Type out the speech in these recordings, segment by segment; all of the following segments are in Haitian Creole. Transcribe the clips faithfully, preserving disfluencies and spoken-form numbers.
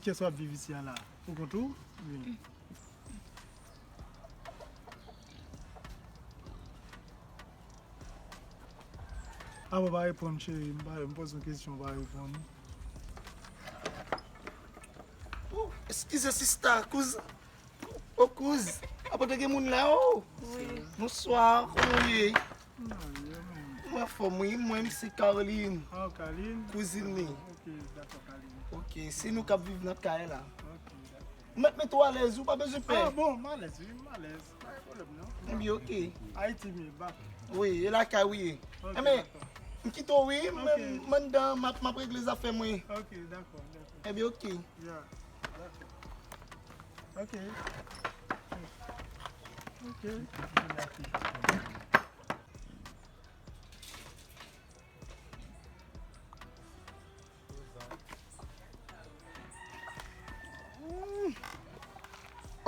Kiyès w ap viv isi a la? Pou kont ou? Oubyen? Ah, bon, pa reponn, cheri. M pa, m poze yon kesyon, pa reponn. Oh, eskize, sista, kouz. Oh, kouz. Apa te gen moun la, oh. Wi. Bonswa, kòman w ye? Mwen anfòm, wi. Mwen, se Carline. Ah, Carline? Kouzin li. Ok, dakò, Carline. Ok, se nou k ap viv nan kay la. Ok, dakò. M mèt mete w alèz, ou pa bezwen pè. Ah, bon, m alèz, wi, m alèz. Pa gen pwoblèm, non. Ebyen, ok. Ayiti m ye, bak. Wi, e lakay ou ye. Ok, dakò. Enben, m kite w, wi, m, m anndan, m ap, m ap regle zafè m, wi. Ok, dakò, dakò. Ebyen, ok. Ya, dakò. Ok. Ok.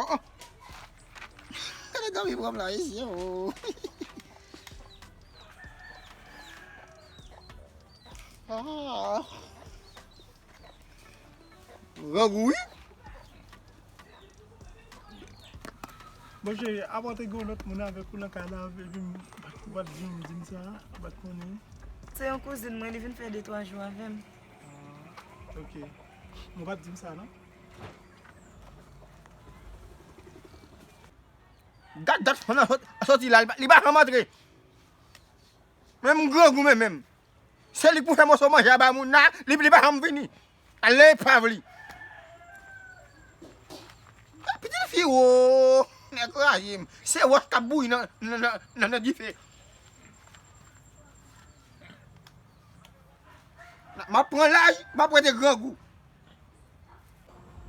Oh, oh. Gade zanmi pran m la, mesye, oh. Ah. Grangou, wi. Bon, cheri, apa te gen yon lòt moun avèk ou nan kay la, epi m, ou pa t janm di m sa, ou pa t konnen. Se yon kouzin mwen, li vin fè de twa jou avè m. Ah, ok. Ou pa t di m sa, non? Gad dat fanm nan sot-, soti la, li pa, li pa janm antre. Menm grangou, men menm. Se li k pou fè moso manje a bay moun nan, li, li pa janm vini. Ale epav li. Pitit fi, wo, nèg rayi m. Se wòch k ap bouyi nan, nan, nan, nan, nan dife. M ap pran laj, m ap rete grangou.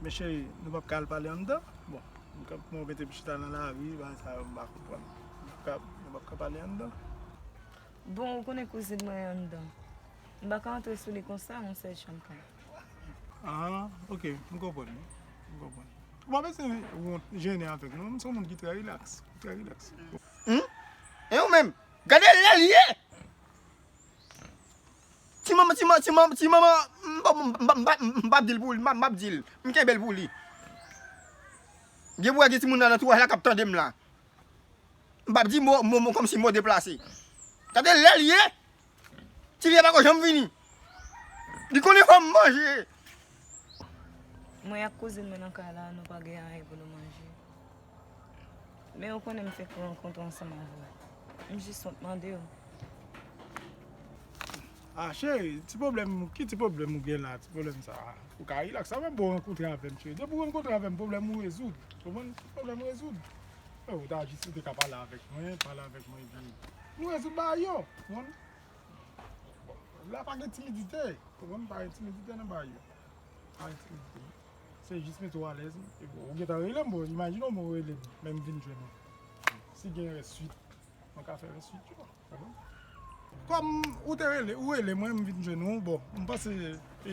Men cheri, nou p ap ka al pale anndan? Bon, nou ka, mwen mete m chita nan lari, bagay sa yo m pa konprann. Nou p ap ka, nou p ap ka pale anndan? Bon, ou konnen kouzin mwen anndan. M pa ka antre sou li konsa, yon sèl chanm kay. Ah, ok, m konprann wi. M konprann. Ou pa bezwen wont, jennen avèk nou. M se yon moun ki trè rilaks. Trè rilaks. Hmm? E ou menm? Gade lè l ye! Ti manman, ti manman, ti manman, ti manman, m p ap di l pou li, m p ap di l. M kenbe l pou li. Gen pou wè gen timoun nan antouraj la k ap tande m la. M p ap di mo, mo, mo kòmsi mo deplase. Gade lè l ye, ti vye pako janm vini. Li konnen fò m manje. Mwen ak kouzin mwen nan kay la, nou pa gen anyen pou nou manje. Men ou konnen m fenk rankontre ansanm avè w. M jis wont mande w. Ah, cheri, ti pwoblèm, ki ti pwoblèm ou gen la, ti pwoblèm sa a? Ou ka rilaks, sa menm bon rankontre avè m, cheri. Depi w rankontre avè m, pwoblèm ou rezoud. Konprann? Pwoblèm rezoud. Ou ta jis ou te ka pale avèk mwen, pale avèk mwen, epi nou rezoud bagay yo. Konprann? Bon, la pa gen timidite. Konprann? Pa gen timidite nan bagay yo. Pa gen timidite. Se jis mete w alèz. Epi ou gentan rele m, bon, imajine w mwen rele m, men m vin jwenn ou. Si gen rès swit, mwen ka fè rès swit yo. Kòm ou te rele, ou rele mwen, m vin jwenn ou, bon, m panse, e, e,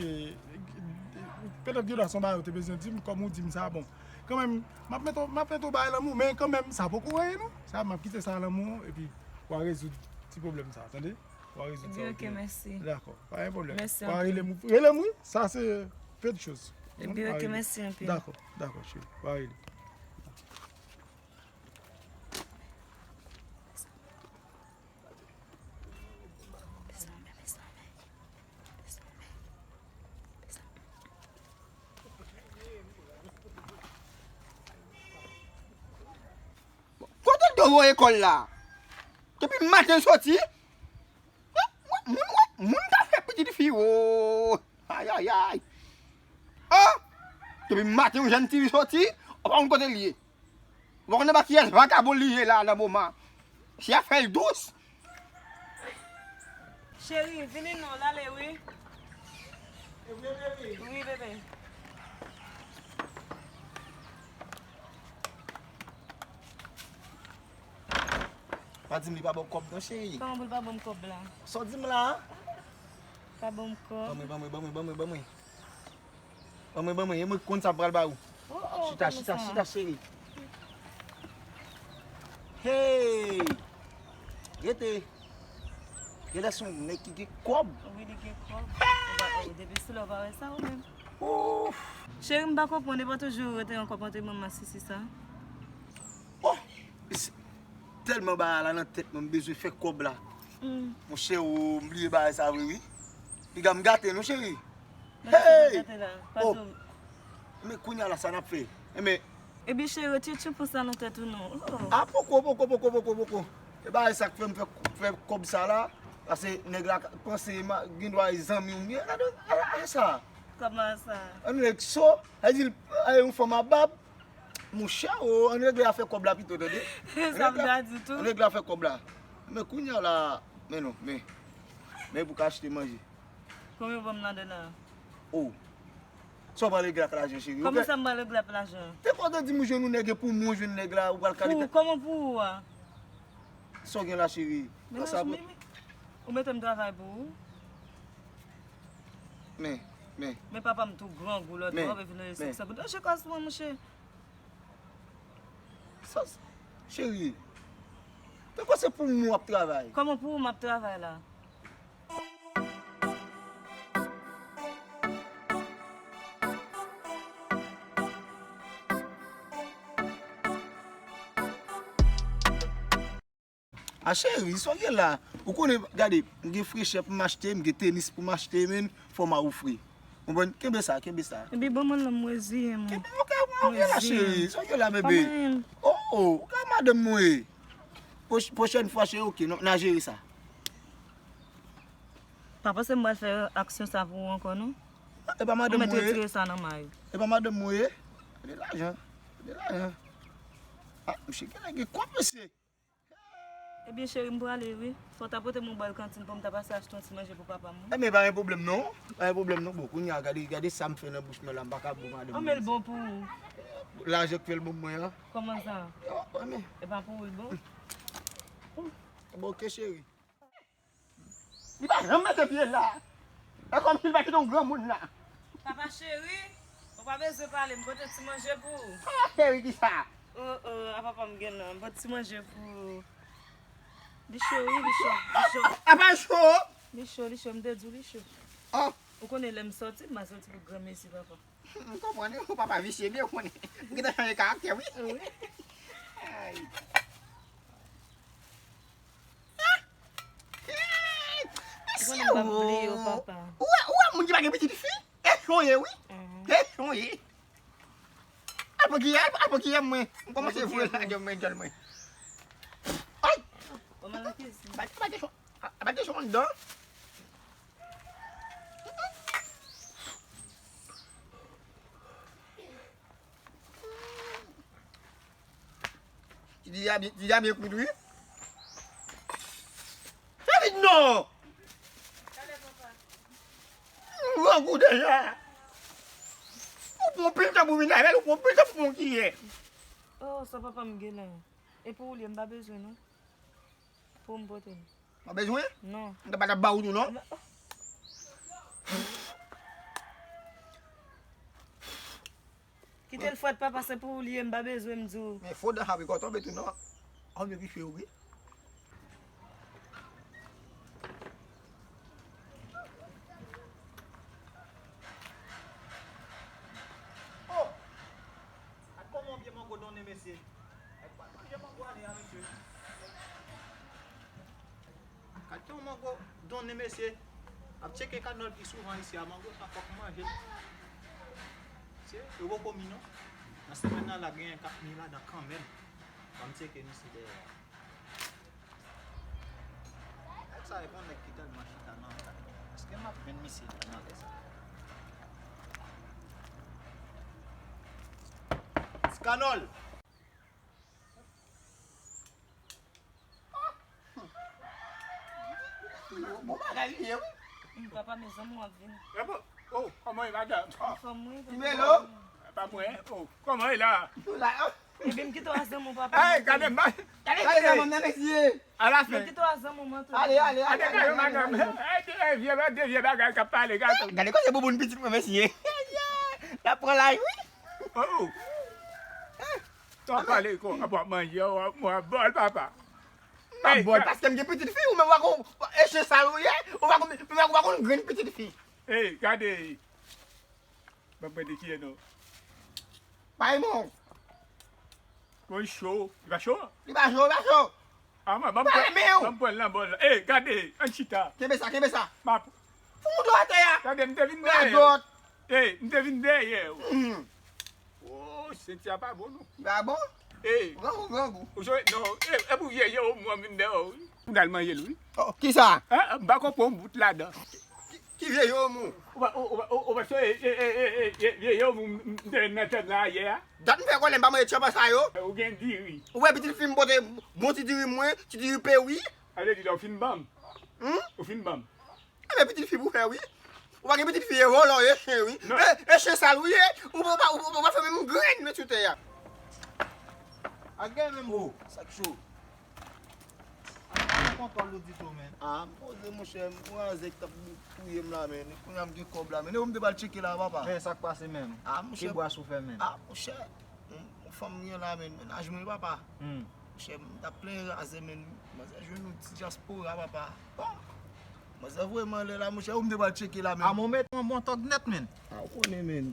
petèt gen dwa se yon bagay ou te bezwen di m, kòm ou di m sa, bon. Kanmenm, m ap mete w, m ap mete w bay lanmou, men kanmenm, sa poko anyen non. Sa, m ap kite sa lanmou, epi w a rezoud ti pwoblèm sa, tande? W a rezoud sa. Ebyen, ok, mèsi. Dakò, pa gen pwoblèm. Mèsi anpil. W a rele m, rele m, wi, sa se peu de choses. Ebyen, ok, mèsi anpil. Dakò, dakò, cheri, w a rele. Kote l te voye kò l la? Depi maten l soti, moun, moun, moun ka fè pitit fi, wo. Ayayay. Oh! Depi maten yon jèn ti fi soti, ou pa konn kote l ye. Ou pa konn nan ba kiyès vagabon li ye la nan moman. Si y ap fè l dous. Cheri, vini non, l ale wi. Wi, bebe. Pa di m li pa ba w kòb non, cheri. Kòman pou l pa ban m kòb la? Sa w di m la a? Pa ban m kòb. Ban mwen, ban mwen, ban mwen, ban mwen, ban mwen. Ban mwen, ban mwen, e mwen ki konn sa m pral ba ou. Oh, oh, chita, chita, chita, cheri. Hey! Rete. Genlè se yon nèg ki gen kòb. Wi, li gen kòb. Ou pa, oh, depi sou la, ou pa wè sa ou menm. Ouf. Cheri, m pa konprann, e pa toujou ou rete an kòb antre manman Sisi sa? Oh, tèlman bagay la nan tèt mwen, m bezwen fè kòb la. Monchè, o, m bliye bagay sa vre wi. Piga m gate non cheri. Hey! Oh. Men kounye a la sa n ap fè? Enben. Epi cheri, retire tchoupous la nan tèt ou non. Oh. A poko, poko, poko, poko, poko. E bagay sa k fè m fè, fè kòb sa la. Paske nèg la panse gen dwa e zanmi w m ye. Gade, a, a sa. Kòman sa? An nèg so, sa di l, e, yon fanm a bab. Monchè, o, ann regle afè kòb la pito, tande. Sa m ta di tou. Ann regle afè kòb la. Men kounye a la, men non, men. Men pou ka achte manje. Konbyen w ban m ladan la? O. Sa w pral regle ak lajan, cheri? Kòman sa m pral regle ak lajan? Te kontan di m ou jwenn yon nèg, e pou mwen w jwenn nèg la, ou pral kalite. Pou, kòman pou ou a? Sa w gen la, cheri? Mennaj mimi. Ou mete m travay pou ou? Men, men. Men papa m tou grangou lòt bò, w ap vin lòt senk san goud. Anje kòs mwen, monchè. Sa, cheri, tankou se pou mwen w ap travay. Kòman pou ou m ap travay la? A cheri, sa w gen la? Ou konnen, gade, m gen frechè pou m achte, m gen tenis pou m achte, men fò m a ou fre. Konprann? Kenbe sa, kenbe sa. Epi ban mwen l non, m reziyen m. Kenbe, ok, ok la, cheri. Sa w gen la, bebe? Oh, oh, ou ka madanm mwen ye. Pwoch-, pwochèn fwa, cheri, ok, n a jere sa. Pa panse m pral fè aksyon sa pou ou ankò, non. E pa madanm mwen ye. Ou mèt retire sa nan may ou. E pa madanm mwen ye. De lajan. De lajan. A, misye gen, gen kòb, mesye. Ebyen, cheri, m prale, wi. Fò w ta pote m yon bòl kantin pou m ta pase achte yon ti manje pou papa m, wi. Ebyen, pa gen pwoblèm, non. Pa gen pwoblèm, non. Bon, kounye a, gade, gade sa m fè nan bouch mwen la, m pa ka bon madanm. Anben l bon pou ou. Lajan k fè l bon mwen an. Kòman sa? Yo, anben. E pa pou ou l bon? Bon, ok, cheri. Li pa janm mete pye l la. E kòmsi li pa kite yon granmoun la. Papa cheri, ou pa bezwen pale, m pote ti manje pou ou. Papa cheri kisa? Oh, oh, a papa m gen nan, m pote ti manje pou ou. Li cho, wi, li cho, li cho. Apa cho? Li cho, li cho, m te di w li cho. Oh. Ou konnen lè m sòti, m pa sòti pou granmesi, papa. M konprann, wi, ou papa visye byen, ou konnen. Ou gentan chanje karaktè, wi. Wi. Ay. Ah! Mesye, ou wè, ou wè moun ki pa gen pitit fi? Echon ye, wi. Echon ye. Al pran kiyè, al pran kiyè mwen. M kòmanse voye lajan mwen, djòl mwen. Ay! Kòman la kizin? Ba, ba, echon. A, a, ba, echon anndan. Ti di a byen, ti di a byen kwit, wi. Fè vit non! M grangou deja. Ou pran pil tan pou vin avè l, ou pran pil tan pou pran kiyè. Oh, sa papa m gen la. E pou ou li ye, m pa bezwen non. Pou m pote l. Pa bezwen? Non. M ta pa t ap ba ou tou non. Kite l fwèt papa, se pou ou li ye, m pa bezwen, m di w. Men fo dan sa wi, kò tonbe tou non. Ann yo ki fè wi. Oh! Gad kòman yon pye mango donnen, mesye. Gad kòman pye mango ale a, mesye. Gad kòman mango donnen, mesye. Ap tcheke Kanòl pi souvan isi a. Mango sa fòk manje l. Se yo poko mi non. Nan semèn nan la genyen k ap mi ladan kanmenm. Ban m tcheke misye dèyè a. Nèg sa e yon nèg ki tèlman chita nan kay. Èske m ap jwenn misye nan lè sa? Ti Kanòl! Bon bagay li ye wi. Papa, mezanmi, w ap vini. Oh, kòman e madanm? Anfòm wi. Kimelo? Pa mwen. Oh, kòman e la? Epi m kite w a zanmi w papa. Hey, gade m. Gade zanmi w nan mesye. Alafen. M kite w a zanmi w manto. Ale, ale, ale. Gade madanm. Hey, vye, de vye bagay k ap pale, gade. Gade kote bouboun pitit mwen mesye. L ap pran lay wi. Oh. Tò pale kon ap manje, w ap bòl papa. M ap bòl paske m gen pitit fi, ou menm w pa konn eche sal ou ye, ou pa konn, ou pa konn grenn pitit fi. Hey, gade. Ban m pran de kiyè non. Bay mwen. Bon, li cho. Li pa cho? Li pa cho, li pa cho. Ah, mwen, ban m pran, men w. Ban m pran nan bòl la. Ey, gade, ann chita. Kenbe sa, kenbe sa. M ap. Fout mouton atè a. Gade, m te vin dèyè w. Radòt. Ey, m te vin dèyè w. Mm. Oh, senti a pa bon, non. Pa bon? Ey. Grangou, grangou. Ou jwe, non, e, e pou vye je w mwen vin dèyè w, wi. Ou dal manje l, wi. Oh, kisa? Hein? M pa konprann yon bout ladan. Ki, ki vye je w mwen? Ou pa, ou, ou pa, ou, ou pa, e, e, vye je w mwen m te nan tèt la ayè a. Dat m fè konnen m pa manje tchapa sa yo. Ou gen diri. Ou wè pitit fi m pote bon ti diri mwen, ti diri pewi. A vle di la, ou fin ban m. Hmm? Ou fin ban m. Enben pitit fi pou fè wi. Ou pa gen pitit fi, e vòlò, e chen wi. Non. E, e chen sal ou ye. Ou pa, ou, ou pa fè menm grenn met sou tè a. A gen menm ou. Sa k cho? A, m pa kontan ou ditou, men. Ah, m poze, monchè, m pran zèk t ap touye m la, men. Kounye a m gen kòb la, men. E ou m te pral tcheke la, papa. Men sa k pase menm? Ah, monchè. Ki bwas ou fè menm? Ah, monchè. Yon, yon fanm m gen la, men. Mennaj mwen, papa. Hmm. Monchè, m t ap plenyen razè, men. Manzè jwenn yon ti dyaspora, papa. Bon. Manzè voye m anlè la, monchè, ou m te pral tcheke la, men. A, men w mete yon bon tòg nèt, men. A, ou konnen, men.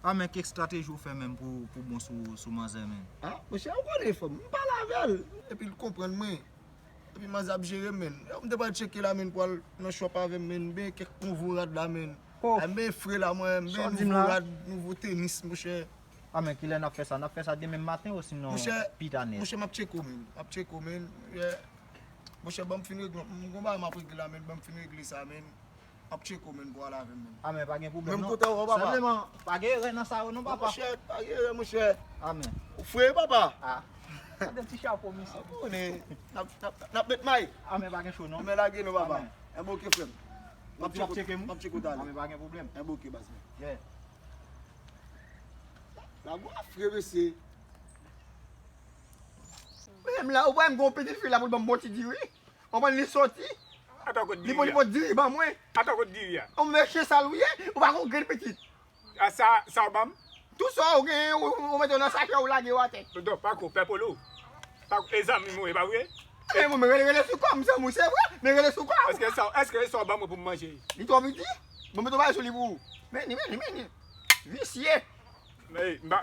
A, men ki estrateji w fè menm pou, pou bon sou, sou manzè, men? A, monchè, ou konnen fanm, m pale avè l. Epi l konprann mwen. Epi manzè ap jere m, men. Ou m te pral tcheke la, men, pou al nan shop avè m, men. M benyen kèk nouvo rad la, men. Oh. A, m benyen fre la, mwen, m benyen nouvo rad, nouvo tenis, monchè. A, men kilè n ap fè sa? N ap fè sa demen maten osinon pita nèt? Monchè, m ap tcheke w, men. M ap tcheke w, men. Yeah. Monchè, ban m fin regle. M gon bagay m ap regle la, men. Ban m fin regle sa, men. M ap tcheke w, men, pou ale avè m, men. A, men pa gen pwoblèm, non. Menm kote w, papa. Senpleman, pa gen erè nan sa yo, non, papa. Monchè, pa gen erè, monchè. A, men. Ou fre, papa. A. Gade ti chapo, mesye. A, bon, n ap, n ap, n ap met may. A, men pa gen cho, non. Men lage nou, papa. A, men. Enben, oke, frè m. M ap tcheke w, m ap tcheke w talè. A, men pa gen pwoblèm. Enben, oke, baz mwen. Yeah. La gwa fre, mesye. Menm la, ou pa menm gon pitit fi la pou l ban m bon ti diri. Konprann li soti. Ata kot diri a? Li pot diri ban mwen. Ata kot diri a? Ou men chen sal ou ye, ou pa gon grenn pitit. A sa, sa w ban m? Tou sa ou gen, ou, ou mete w nan sachè, ou lage w atè. Donk, pa ko, pè polo. Pa ko, e zanmi m ou ye, pa vre? E mwen, men rele, rele sou kò m, zanmi w, se vre, men rele sou kò m. Èske sa, èske sa w ban mwen pou m manje? Li twò piti. Bon, mete w bagay sou li pou ou. Men li, men li, men li. Visye. Men, m pa,